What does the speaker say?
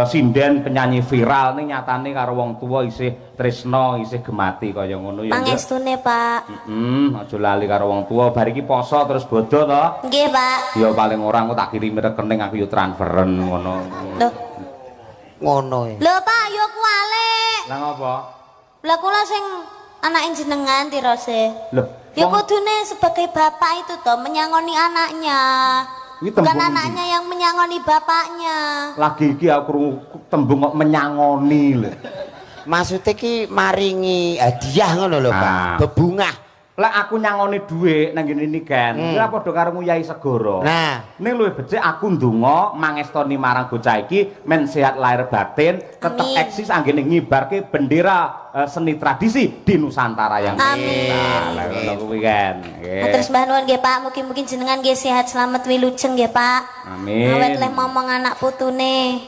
Sinden penyanyi viral ning nyatane karo wong tuwa isih tresna, isih gemati kaya ngono ya, Nduk. Pangestune, Pak. Heeh, aja lali karo wong tuwa. Bar iki poso terus bodho to? Nggih, Pak. Ya paling ora engko tak kirimi rekening, aku yo transferen ngono. Loh, Ngono ya. lho Pak, yo kuwalik. Lah ngopo? Lah kula sing anake jenengan tirose. Loh, Ya wong kudune sebagai bapak itu toh menyangoni anaknya. Iki Bukan tembung anaknya yang menyangoni bapaknya. Lagi iki aku krungu tembung kok menyangoni lho. Maksudnya ki maringi hadiah ngono lho, Pak. Ah. Bebungah. Lek aku nyangoni dhuwit nang ngene Niken, kuwi padha karo nguyahi segara. Nah. Ning luwih becik aku ndonga mangestoni marang bocah iki men sehat lahir batin, tetep Amin. Eksis anggene ngibarke bendera seni tradisi di Nusantara yang Amin. Nah, lah ngono kuwi kan. Nggih. Matur sembah nuwun nggih, Pak, mugi-mugi jenengan nggih sehat selamat wilujeng nggih, Pak. Amin. Awet leh momong anak putune.